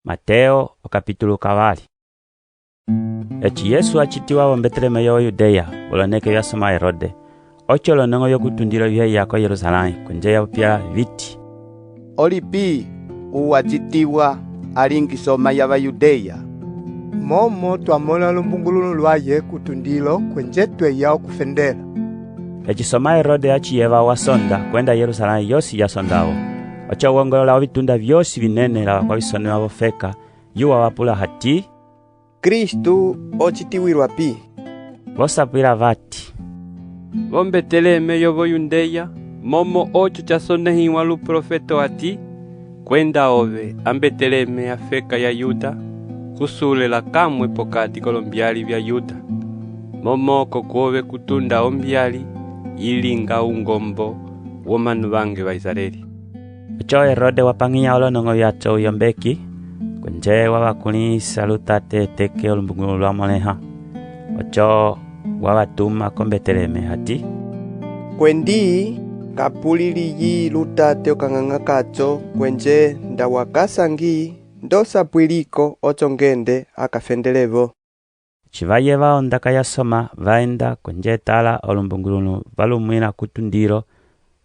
Mateo okapitulu kavali. Eci Yesu a citiwa vo Beteleme yo Yudeya voloneke via Soma Herode, oco olonoño viokutundilo vieya ko Yerusalãi kuenje via popia viti: Oli pi u wa citiwa a lingi Soma ya va Yudeya? Momo tua mola olumbungululu luaye kutundilo kuenje tueya oku fendela. Eci Soma Herode a ci yeva wa sonda, kuenda Yerusalãi yosi ya sondavo. Oco wongolola ovitunda viosi vinene la vakuavisonehua vofeka, yu wa va pula hati, Kristu o citiwilua pi? Vo sapuila vati, Vombeteleme yo vo Yundeya, momo oco ca sonehiwa luprofeto hati, Kuenda ove, a Beteleme afeka ya Yuda, ku sule lakamue pokati kolombiali via Yuda, momo kokuove ku tunda ombiali yi linga ungombo womanu vange va Isareli. Oco Herode wa pañinya olonoño viaco uyombeki, kuenje wa va kũlĩhisa lutate eteke olumbungululu lua molẽha. Oco wa va tuma ko Beteleme hati, Kuendi, ka puliliyi lutate okañaña kaco, kuenje nda wa ka sangi, ndo sapuiliko oco ngende a ka fendelevo. Eci va yeva ondaka ya soma, va enda, kuenje tala, olumbungululu va lumuila kutundilo,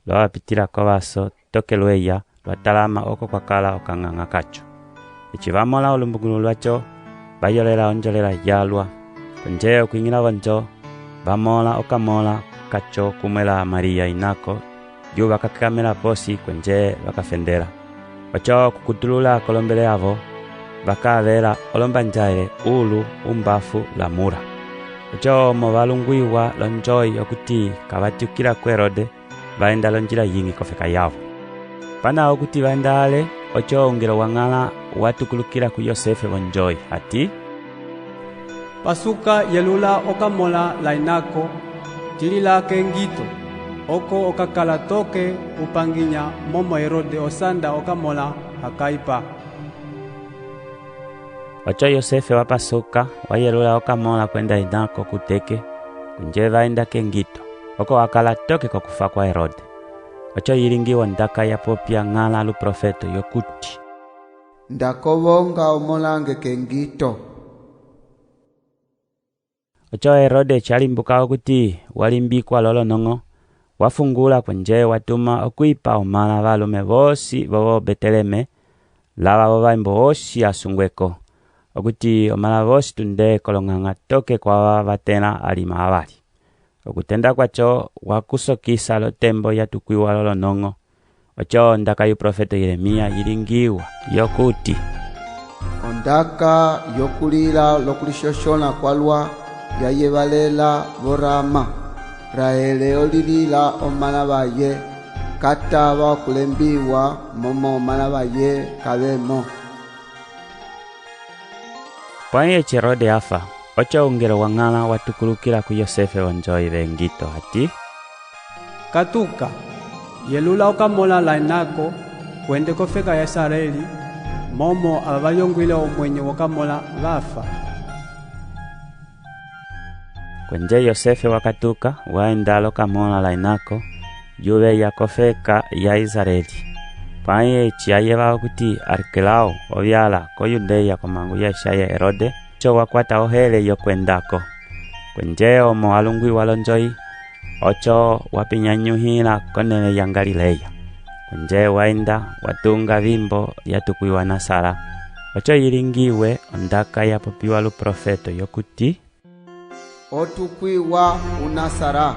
lua va pitila kovaso toke lueya, lua talama oko kua kala okañaña kaco. Eci va mola olumbungululu luaco, va yolela onjolela yalua. Kuenje oku iñila vonjo, va mola okamõla kaco kumue la Maria inako, yu va ka kekamela posi kuenje va ka fendela. Oco oku kutulula kolombele avo, va ka avela olombanjaile ulu, umbafu la mura. Oco omo va lunguiwa lonjoi okuti ka va tiukila ku Herode, va enda lonjila yiñi kofeka yavo. Pana okuti va enda ale, oco ungelo wa Ñala wa tukulukila ku Yosefe vonjoi hati, Pasuka, yelula okamõla la inako, tilila Kengito, oko o ka kala toke hu pañinya, momo Herode o sanda okamõla ha ka ipa. Oco Yosefe wa pasuka, wa yelula okamõla kuenda inako kuteke, kuenje va enda Kengito, oko a kala toke kokufa kua Herode. Oco yi lingiwa ondaka ya popia Ñala luprofeto yokuti, Nda kovonga omõlange Kengito. Oco Herode eci a limbuka okuti wa limbikua lolonoño, wa fungula kuenje wa tuma oku ipa omãla valume vosi vo vo Beteleme lava vovaimbo osi a sungueko, okuti omãla vosi tunde koloñaña toke kuava va tẽla alima avali. Okutenda kuaco wa ku sokisa lotembo ya tukuiwa lolonoño. Oco ondaka yuprofeto Yeremiya yi lingiwa yokuti, Ondaka yoku lila loku lisiõsiõla kualua ya yevalela vo Rama. Rahele o lilila omãla vaye, ka tava oku lembiwa, momo omãla vaye ka vemo. Puãi eci Herode a fa, oco ungelo wa Ñala wa tukulukila ku Yosefe vonjoi ve Engito hati, Katuka, yelula okamõla la inako, kuende kofeka ya Isareli, momo ava va yonguile omuenyo wokamõla va fa. Kuenje Yosefe wa katuka, wa enda lokamõla la inako, yu veya kofeka ya Isareli. Puãi eci a yeva okuti Arkelau o viala ko Yudea komangu ya isiaye Herode, oco wa kuata ohele yoku endako. Kuenje omo a lunguiwa lonjoi, oco wa pinyanyuhila konele ya Galilea. Kuenje wa enda, wa tunga vimbo lia tukuiwa Nasara, oco yi lingiwe ondaka ya popiwa luprofeto yokuti, O tukuiwa u Nasara.